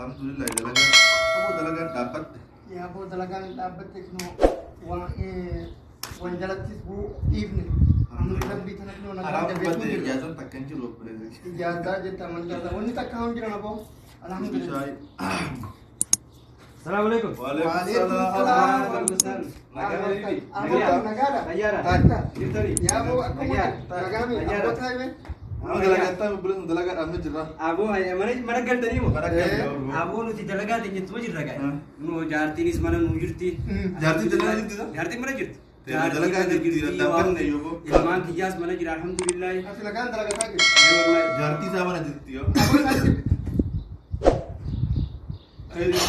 Alhamdulillah dalagaa. Aboo dalagaan dhaabbatte. Yaa boo dalagaan dhaabbatte kunoo waan wanjalattis buu dhiifne. Amma rabbii tana kunoo nagaa Haraa jabeessuu uffate jirra. ijaazan takka hin jiru obboleessa. Ijaazaa jetta amantaa wanni takka hin jiran aboo. Alhamdulillah. Salaamu alaikum. Waalaikum salaam. Aboo nagaadha. Fayyaadha. Jirtanii? Yaa boo akkuma nagaami aboo taa'ime. Amma dalagaa obboleessa dalagaa dhaabne jirra. Aboo mana galtanii moo? Mana galtee. Aboo nuti dalagaa teenyettuma jirra gaa'e. Nu jaartiinis mana nu jirti. Jaartiin dalagaa jirti sa? Jaartiin mana jirti. Dalagaa jirti dhaabbanne yoo. Ilmaan kiyyaas mana jira alhamdulillah. Ati nagaan dalagataa jirti. Jaartii isaa mana jirti yoo. Aboo Khayri.